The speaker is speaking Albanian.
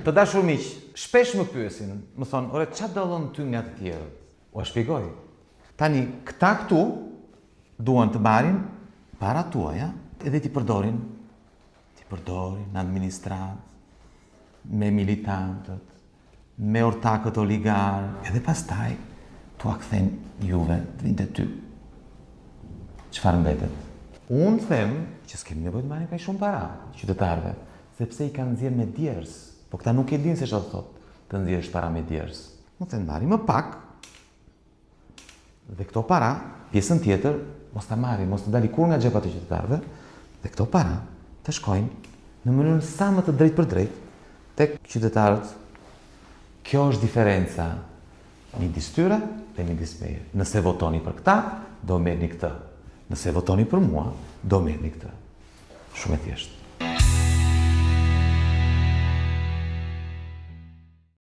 Të dashur miq, shpesh më pyesin, më thonë, ore ça dallon ty nga të tjerët? Ua shpjegoj. Tani, këta këtu duan të marrin paratë tuaja edhe t'i përdorin, t'i përdorin në administratë, me militantët, me ortakët oligarë, edhe pastaj t'ua kthejnë juve të vijnë te ty. Çfarë mbetet? Unë them që s'kemi nevojë të marrim kaq shumë para qytetarëve, sepse i kanë nxjerrë me djersë. Po këta nuk e dinë se ç'do të thotë të nxjerrësh para me djersë. Unë them marrim më pak dhe këto para, pjesën tjetër, mos ta marrim, mos të dali kurrë nga xhepat e qytetarëve, dhe këto para të shkojnë në mënyrën sa më të drejtpërdrejtë tek qytetarët. Kjo është diferenca midis tyre dhe midis meje. Nëse votoni për këta, do merrni këtë. Nëse votoni për mua, do merrni këtë. Shumë e thjeshtë.